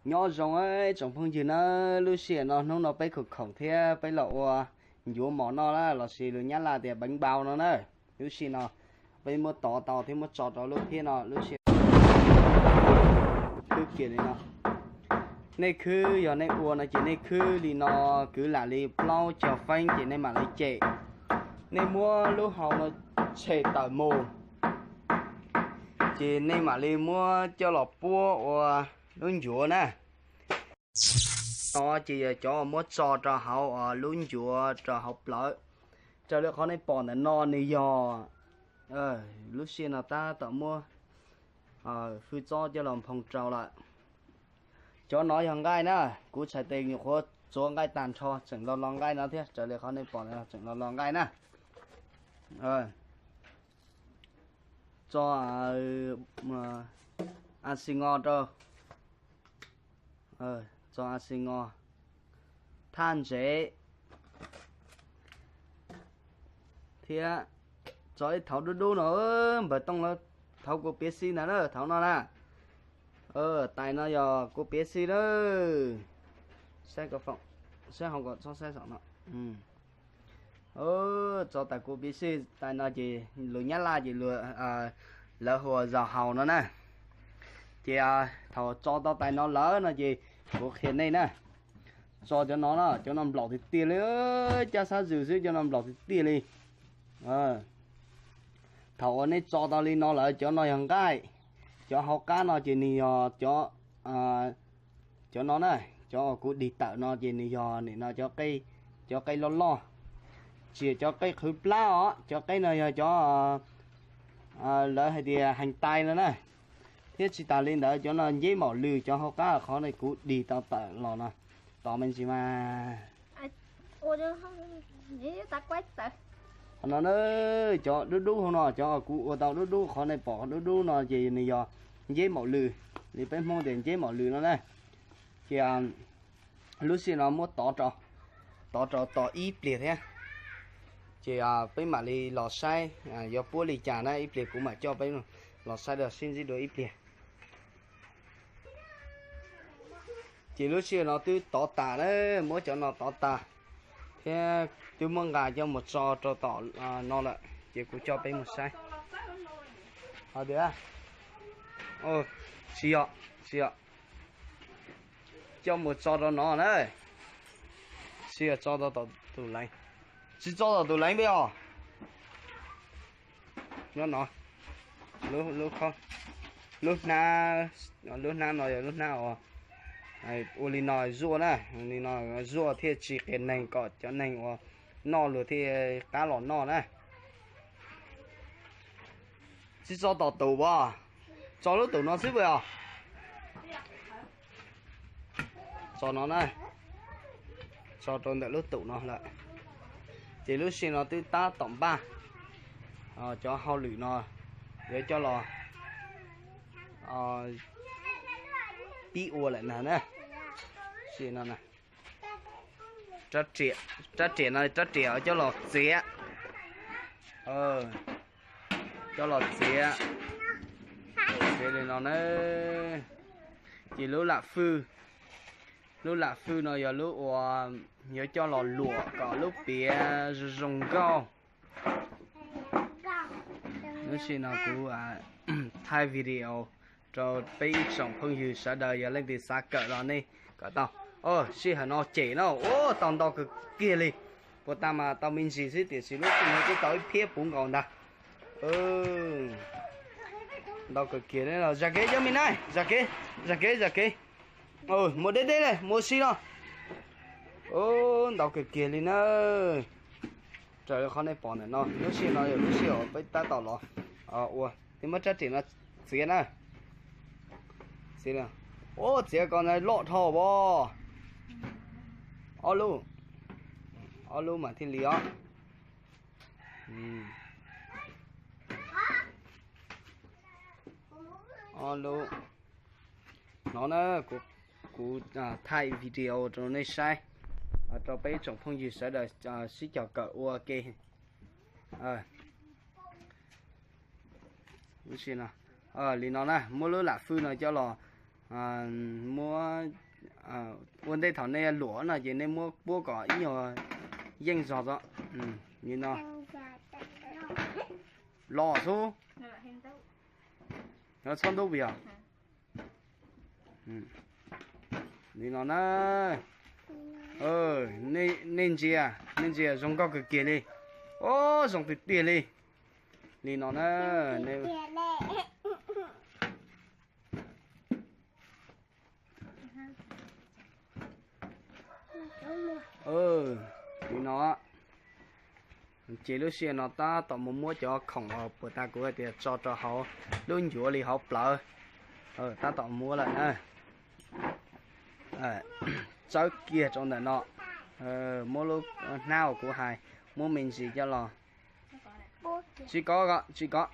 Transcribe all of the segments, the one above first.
Nyob zoo tsoom phooj ywg na, lub sij hawm no hnub no peb khoom khoom thiab peb los ua ncuav mov noj na, lossis lus Nyab Laj tias bánh bao no na. Lub sij hawm no peb muab tov tau thiab muab tso rau lub phiab no, lub sij hawm khwb kiag li no. Nej khwb, yog nej ua no ces nej khwb li no, kwv lam li plaub caug feeb ces nej mam li cem. Nej muab lub hau no tshem tawm mus, ces nej mam li muab coj los puab ua lub ncuav na. No ces yog cov muab tso rau hauv lub ncuav rau hauv plawv. Raws li qhov nej pom ntawm no nws yog, lub sij hawm no tab tom muab hwj txob coj los nphoo rau lawm. Cov no yog nqaij na, kuv txhais tes nyuam qhuav txuav nqaij tag nrho tseem los los nqaij no thiab, raws li qhov nej pom ntawm no tseem los los nqaij na. Tso a xi ngo rau, tso a xi ngo, thaj ntsev, thiab tso ib thaum dub dub no, npawg Tooj lawv, thaum kuv piav xi ntawd na, thaum no na. Tais no yog kuv piav xi na. Saib kom foom, saib hauv kom txhob saib saum no. Tso tais kuv piav xi, tais no ces lus Nyab Laj ces lus, lawv hu ua giò hàu no na. Ces thaum tso tau tais no lawm no ces kuv qhia nej na. Tso cov no na, cov no nplaum tiag tiag li, caj sab zws xwb cov no nplaum tiag tiag li. Thaum uas nej tso tau li no lawm, cov no yog nqaij, cov hauv qab no ces nws yog cov, cov no na, cov uas kuv dig tawm no ces nws yog nim no cov qe, cov qe loj loj, tsis yog cov qe qhwv plab os, cov qe no yog cov lawv hais tias heev tais no na. Thiab tsis tas li ntawd cov no nceb maum lws, cov hauv qab qhov no kuv dig tau tawm los no, tos me ntsis mas. Qhov no na, cov dub dub hauv no, cov kuv ua tau dub dub, qhov nej pom dub dub no ces nws yog nceb maum lws, li peb Hmoob tias nceb maum lws no na. Ces lub sij hawm no muab tov rau, tov rau tos ib pliag thiab, ces peb mam li los saib yuav puab li cas na, ib pliag kuv mam coj peb los saib, los sib ntsib dua ib pliag. Ces lub sij hawm no twb tov tas na, muab cov no tov tas thiab twb muab nqa coj mus tso rau tom no lawm, ces kuv coj peb mus saib. Ho tias, tsis yog, tsis yog, coj mus tso rau no na, tsis yog tso rau tom tus leev, tsis tso tom tus leev peb os. Nyob no, lub, lub hnab, lub hnab no yog lub hnab uas ua li no zuaj na, li no zuaj thiaj tsis qias neeg kom cov neeg uas noj luag thiaj qab los noj na. Tsis tso tom tus as, tso lub tus no xwb puas yog? Tso no na, tso rau ntawm lub tus no lawm. Ces lub sij hawm no twb tab tom npaj cov hauj lwm no yuav coj los pib ua lawm na. Rab riam no, rab riam coj los txiav, coj los txiav, txiav li no na. Ces lub lam fwj, lub lam fwj no yog lub uas yuav coj los luam kom lub piav zoo zoo nkauj. Lub sij hawm no kuv thaij video rau peb ib tsoom phooj ywg sawv daws, yog leej twg xav kawm los nej kawm tau. Sij hawm no cem na, ua tau ntau kawg kiag li. Puas tas mas tau me ntsis xwb tiam sis lub sij hawm no twb tau ib phiab puv nkaus ntag. Ntau kawg kiag li. Zam kev cov me na, zam kev, zam kev, zam kev. Mus deb deb li, mus si no. Ntau kawg kiag li na. Raws li qhov nej pom ntawm no, lub sij hawm no yog lub sij hawm peb tab tom los ua, nej muab rab riam no txiav na. Txiav, ua txiav kom loj dhau as. Ob lub, ob lub mas thiaj li os. Ob lub no na, kuv thaij video rau nej saib, rau peb tsoom phooj ywg sawv daws sib cog kawm ua ke. Li no na, muab lub lam fwj no coj los Muab, ua ntej thaum nej luam no ces nej muab puab kom ib nyuag yeej zog tso. Li no. Los xwb. Txhob ntub puas yog? Li no na. Nej ntsia, nej ntsia zoo nkauj kawg kiag li. Os, zoo tiag tiag li. Li no na. Li no. Ces lub sij hawm no tab tom mus muab cov khoom uas puas tas kuv hais tias tso rau hauv lub ncuav li hauv plawv, tab tom muab lawm na. Txawb kiag rau ntawm no. Muab lub hnab uas kuv hais, muab me ntsis coj los. Tsis kov, tsis kov.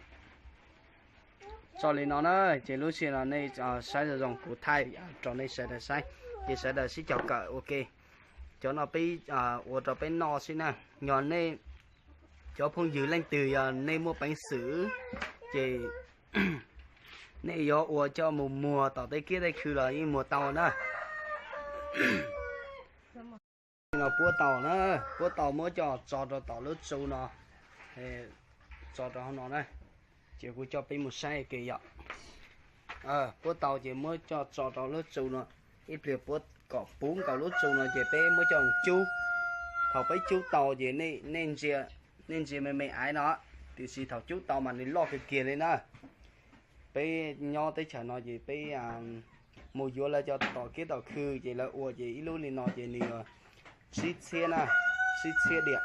Tso li no na, ces lub sij hawm no nej saib zoo zoo kuv thaij rau nej sawv daws saib, ces sawv daws sib cog kawm ua ke. Cov no peb ua rau peb noj xwb na. Yog nej cov phooj ywg leej twg yog nej muaj peev xwm, ces nej yuav ua coj mus muag tom tej kiab tej khw los yeej muag tau na. No puab tau na, puab tau muab coj tso rau tom lub tsu no, tso rau hauv no na. Ces kuv coj peb mus saib ke yom. Puab tau ces muab coj tso rau lub tsu no, ib pliag puab kom puv nkaus lub tsu no ces peb muab coj cub. Thaum peb cub tau ces nej ntsia me me aiv no, tiam sis thaum cub tau mas nws loj kawg kiag li na. Peb nyob teb chaws no ces peb mus yuav lawv cov tom kiab tom khw ces lawv ua ces ib lub li no ces nws yog tsib txhiab na, tsib txhiab diam.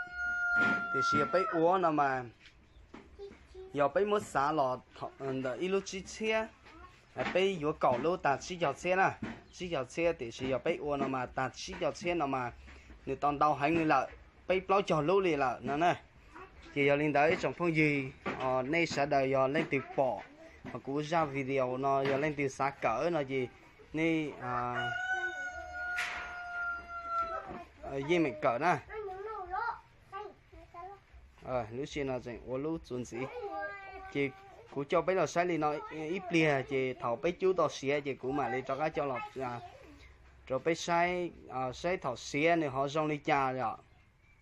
Tiam sis yog peb ua no mas, yog peb muab xav los ntawm ib lub tsib txhiab, peb yuav kaum lub tag tsib caug txhiab na, tsib caug txhiab. Tiam sis yog peb ua no mas tag tsib caug txhiab no mas nws tau ntau heev li lawm, peb plaub caug lub li lawm no na. Ces yog li ntawd ib tsoom phooj ywg, nej sawv daws yog leej twg pom kuv zaj video no yog leej twg xav kawm no ces nej yeej meem kawm na. Lub sij hawm no tseem ua lub txuas ntxiv, ces kuv coj peb los saib li no ib pliag ces thaum peb cub tau siav ces kuv mam li rov qab coj los rau peb saib, saib thaum siav nws ho zoo li cas yom.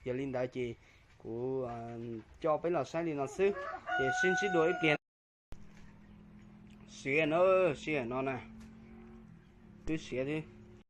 Yog li ntawd ces kuv coj peb los saib li no xwb, ces sib ntsib dua ib pliag. Siav no, siav no na, twb siav thiab.